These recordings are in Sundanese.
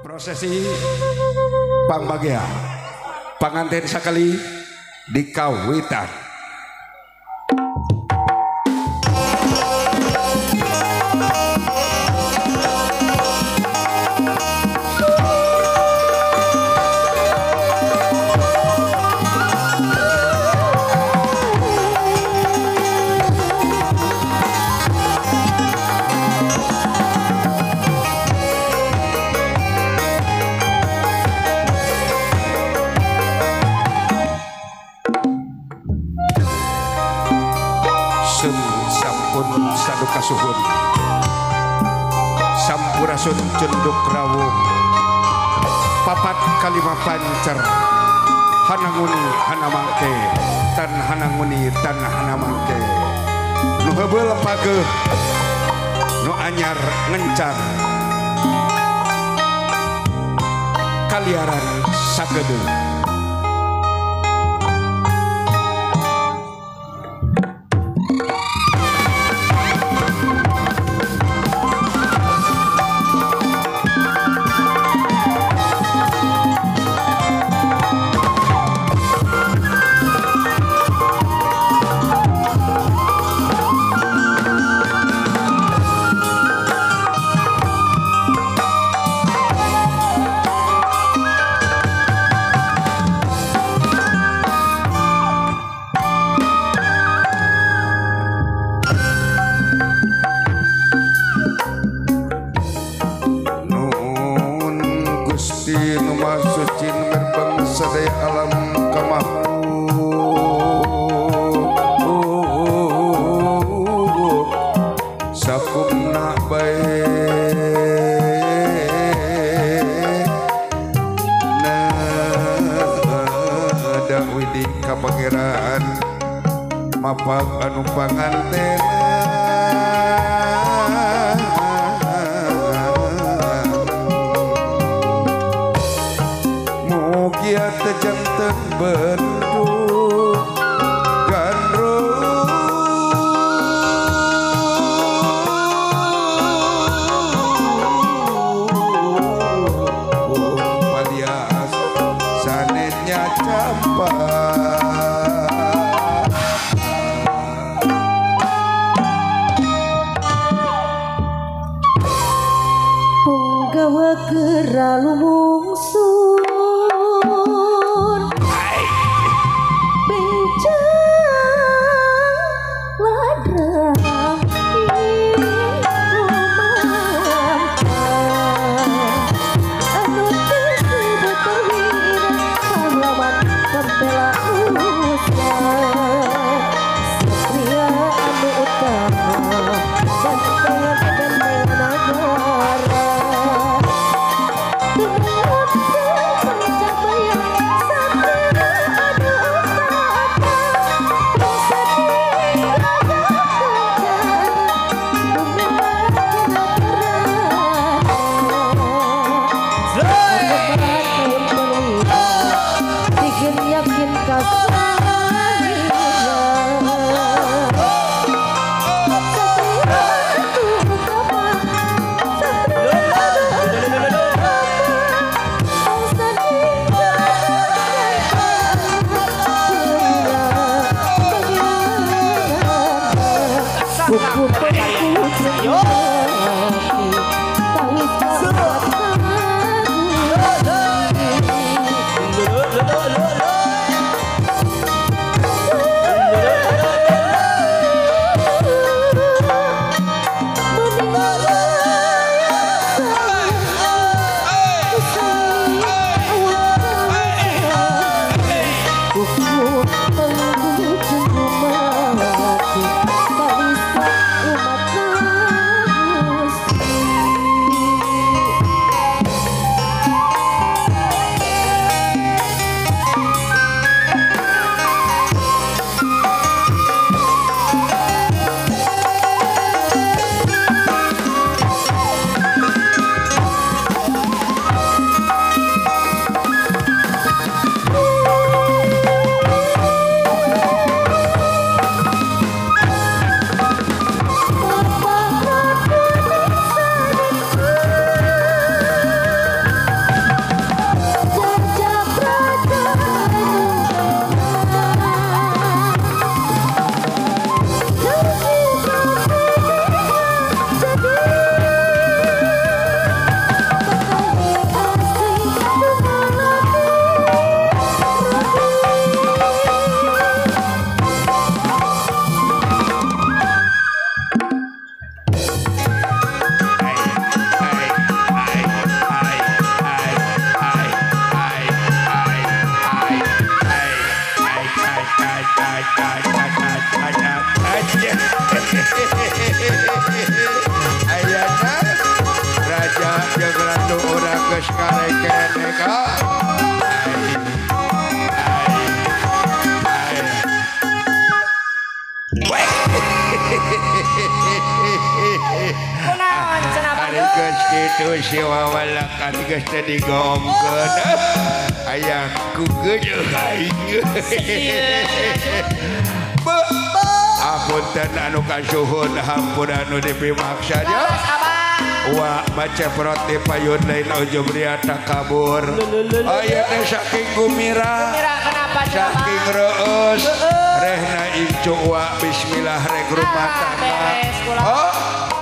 Prosesi pambagea panganten sakali di kawitan. Sampun saduka suhun sampurasun cenduk rawuh papat kalima pancer hananguni hanamangke tan hananguni tan hanamangke nu heubeul pageuh nu anyar ngencar kaliaran sagedeung. Mapak anu panganten mugia teu janten bendu gandrung palias sanetnya campak. Keralumungsun benca ladrang anu disebut terwira pahlawan pembela nusa satria anu utama dan benteng negara. geus ngarekenek. Kunaon cenah Ari geus kitu si wawalakan geus teu digongkeun. Aya ku geus aing. Apunten anu kasuhun hampura anu dipimaksa nya. Wa maceprot di payun lain ujub ria takabur. Aya teh saking gumira. Saking reueus. Rehna incu wa bismillah rek rumah tangga. Oh,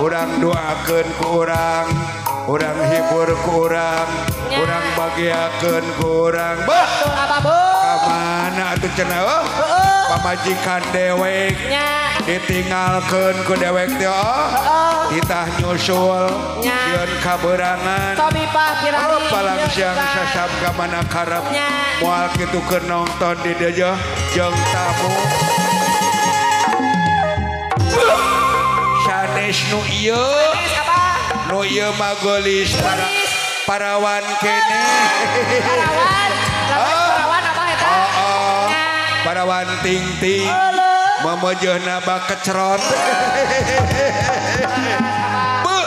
urang doakeun ku urang, urang hibur ku urang, urang bagiakeun ku urang. Bah. Ka mana atuh cenah? Oh. Pamajikan dewek ditinggalkeun ku dewek teh oh. Titah nyusul sieun kaberangan. Oh, palang siang sasab ka mana karep moal kitu keur nonton di dieu jeung tamu. Sanes nu ieu. Nu ieu mah geulis parawan keneh. Parawan. Parawan apa eta? Parawan ting-ting. Memejeuna bakecrot. Bu.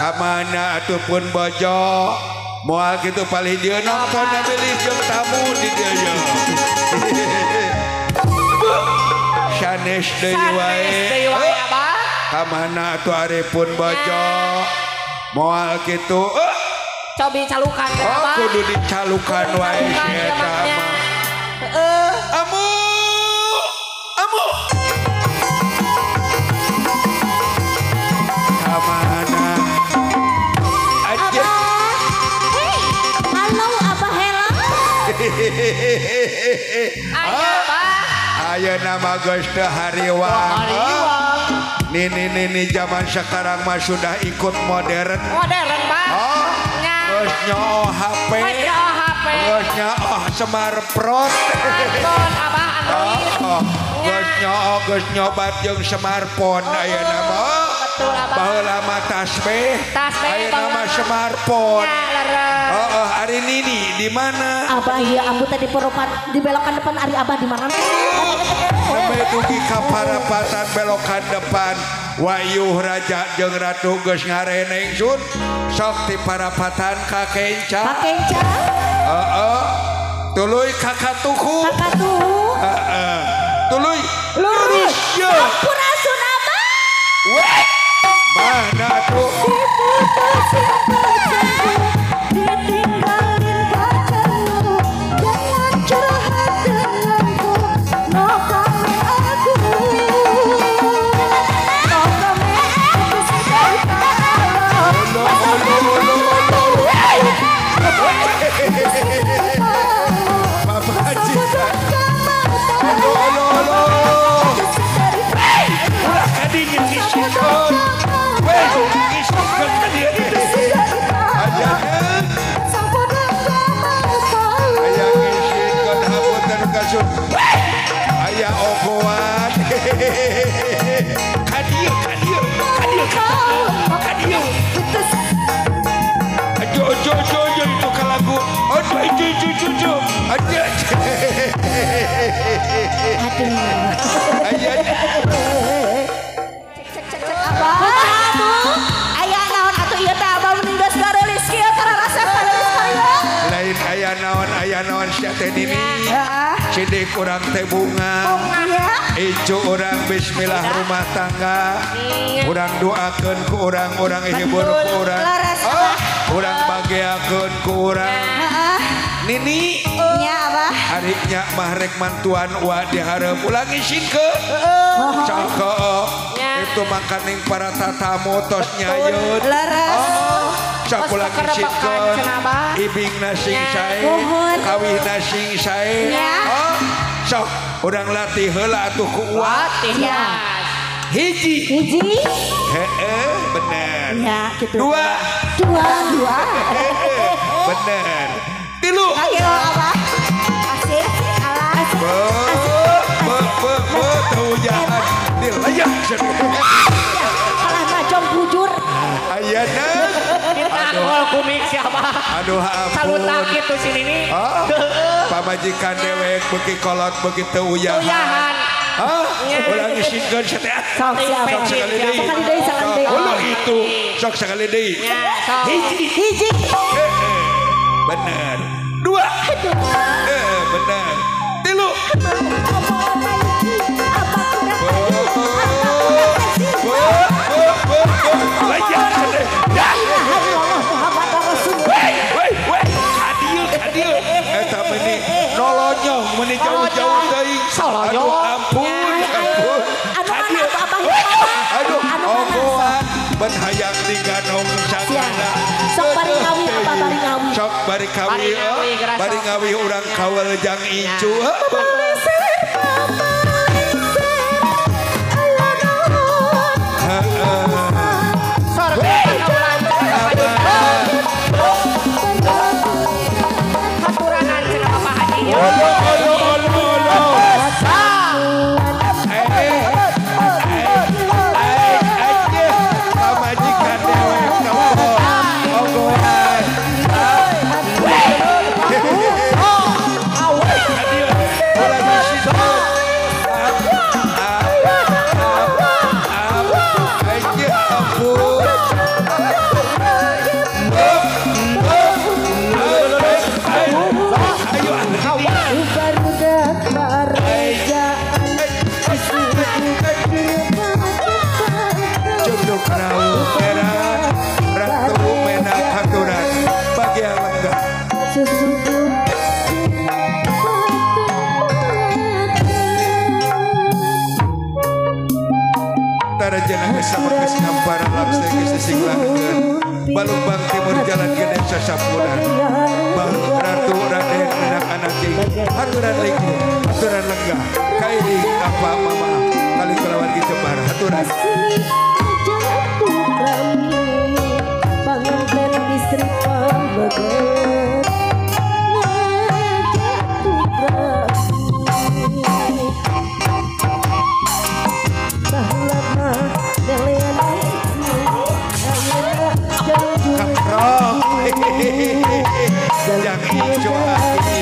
Ka mana atuh pun bojo. Moal kitu palih dieu nonton bilih jeung tamu di dieu ye. Bu. Sanes deui wae. Ka mana atuh ari pun bojo. Moal kitu. Cobi calukan teh abah. Kudu dicalukan wae si eta mah. Heeh. Amu. Amu. Ka mana? Aja. Hei, halo Abah Hela. Aya Abah. Ayeuna mah geus teu hariwang. Nini nini zaman sekarang mah sudah ikut modern. Modern, Pak. Oh. Geus nyoo HP. Geus nyoo smartphone. Smartphone Abah Android. Oh, geus nyoo geus nyobat jeung smartphone ayeuna mah. Betul Abah. Baheula mah tasbih. Ayeuna mah smartphone. Heeh, ari nini di mana? Abah ieu ambu teh di poropan di belokan depan ari Abah di mana? Sampai dugi ka parapatan belokan depan. Wayuh raja jeung ratu geus ngareneng sun. Sok ti parapatan ka kenca. Ka kenca. Heeh. Tuluy ka katuhu. Ka katuhu. Heeh. Tuluy lurus. Ye. Sampurasun Abah. Weh. Mana tuh? Diputusin pacarku, ditinggalin pacarmu, jangan curhat denganku, no comment aku. No comment aku sudah tahu. Pamajikan. Alo alo alo. Ulah kadinya ngisikeun. Weh, ngisikeun ka dieu. Aya aya ngisikeun hapunten kasun. Aya ogoan. Ka dieu, ka dieu, ka dieu, ka dieu. Ajo ajo ajo ajo itu ka lagu. Aduh ajo ajo ajo. Ajo. Aduh. Aya. Cek cek cek Abah. Aya naon atuh ieu teh Abah mending geus garelis kieu kararasep garelis karya. Lain aya naon sia teh nini. Heeh. Sidik urang teh bunga. Icu urang bismillah rumah tangga. Urang doakeun ku urang, urang hibur ku urang. Leres Abah. Urang bageakeun ku urang. Heeh. Nini. Nya Abah. Ari nya mah rek mantuan wa dihareup ulah ngisingkeun. Sok itu makaning para tatamu tos nyayeun. Leres. Sok ulah ngisingkeun. Ibingna sing sae, kawihna sing sae. Sok urang latih heula atuh ku uwa. Latih. Hiji. Hiji. Heeh, bener. Ya, gitu. Dua. Dua, dua. Bener. Tilu. Ayo Abah. Asik, alas. Be, be, be, be, teujahan. Dilayak. Kalah najong bujur. Ayana. Ditangkol kumik siapa? Aduh ampun. Salutak kitu si Nini. Pamajikan dewek beuki kolot beuki teu uyahan. Hah? Ulah ngisingkeun sia. Sok sekali deui. Sekali deui, sekali deui. Ulah itu. Sok sekali deui. Hiji. Hiji. Bener. Dua. Bener. Tilu. Kadil, eta meni nolonyong, meni jauh-jauh teuing. Aduh ampun, ampun. Kadil, aduh, ogoan, bet hayang diganong cangana. Sok bari ngawi apa bari ngawi? Sok bari ngawi, bari ngawi urang kawal jang incu. Balumbang timur jalan gede sasapunan Bang Ratu Raden anak-anak haturan lingku haturan lenggah kairing apa mama kali kelawan Jembar haturan Jang ijo hati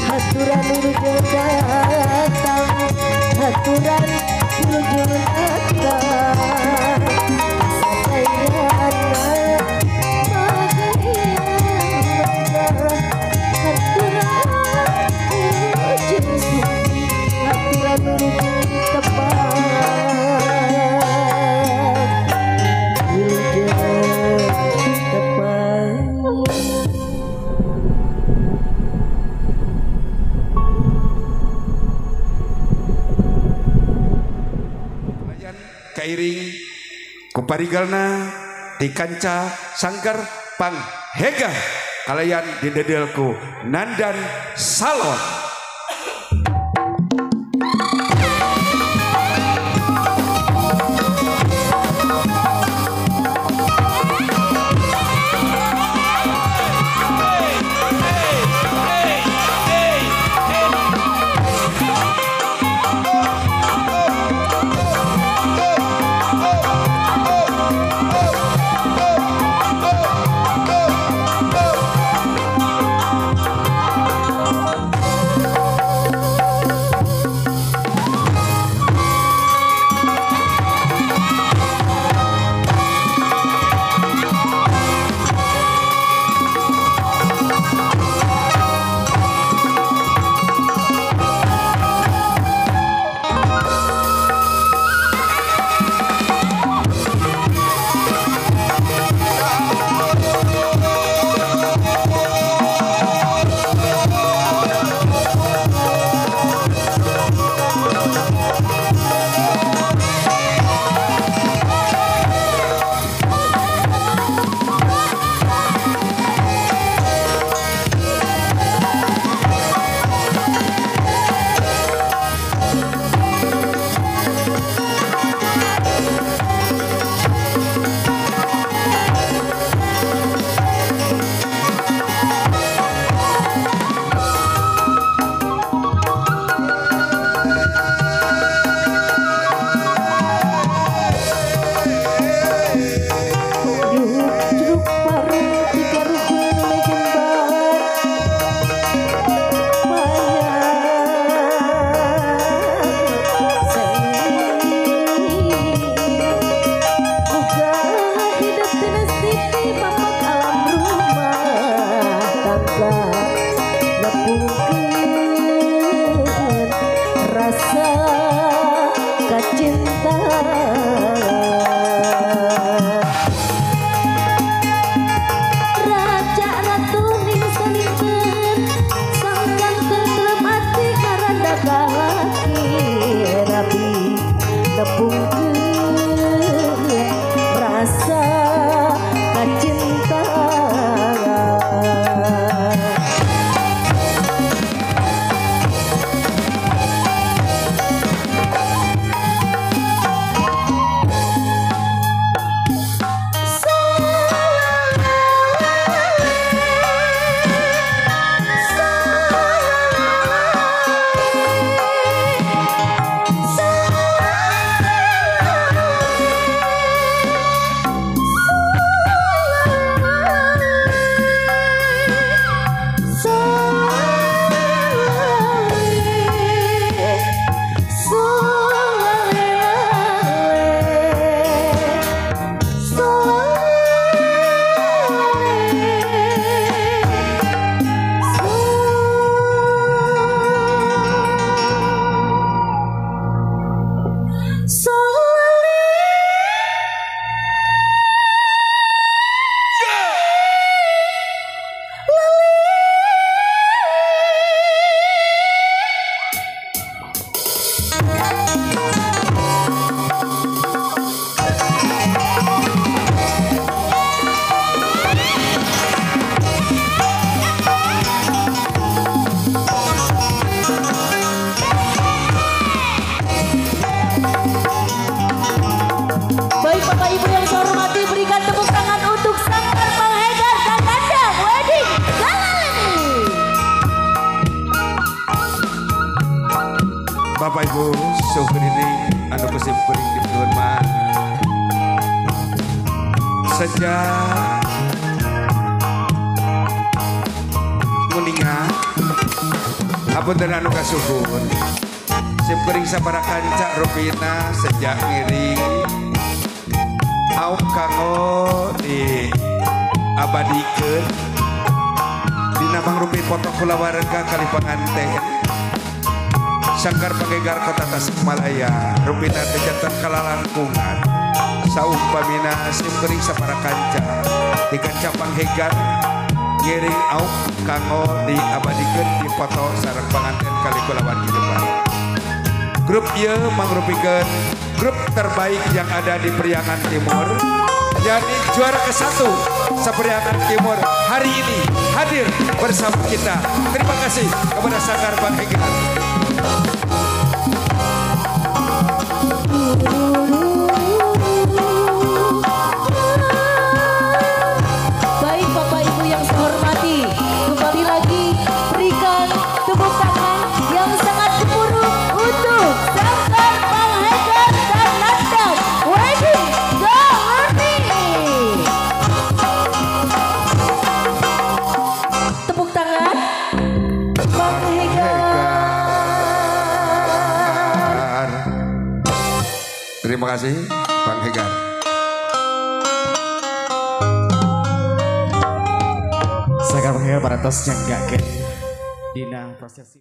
haturan wilujeng datang haturan wilujeng datang. Kairing kuparigalna di kanca sanggar panghega kalayan didedelku Nandan Salon. Bapak Ibu suhrini anu kusim kuring di rumah sejak nguninga hapunten anu kasuhun sim kuring sabaraha kanca rupina sejak ngiring aum kanggo di abadikeun dina mangrupi foto kulawarga kali panganten Sanggar Panghegar Kota Tasikmalaya rupina teh janten kalalangkungan saumpamina sim kuring sabaraha kanca di kanca Panghegar ngiring aum kanggo diabadikeun di foto sareng panganten kali kulawargi Jepara. Grup ieu mangrupikeun grup terbaik yang ada di Priangan Timur, yakni juara ke-1 se-Priangan Timur hari ini hadir bersama kita. Terima kasih kepada Sanggar Panghegar. Baik Bapak Ibu yang saya hormati, kembali lagi berikan tepuk tangan yang sangat gemuruh untuk Sanggar Panghegar dan Nandang Wedding Gallery. Tepuk tangan Panghegar. Terima kasih Panghegar. Sanggar Panghegar parantos nyanggakeun dina prosesi.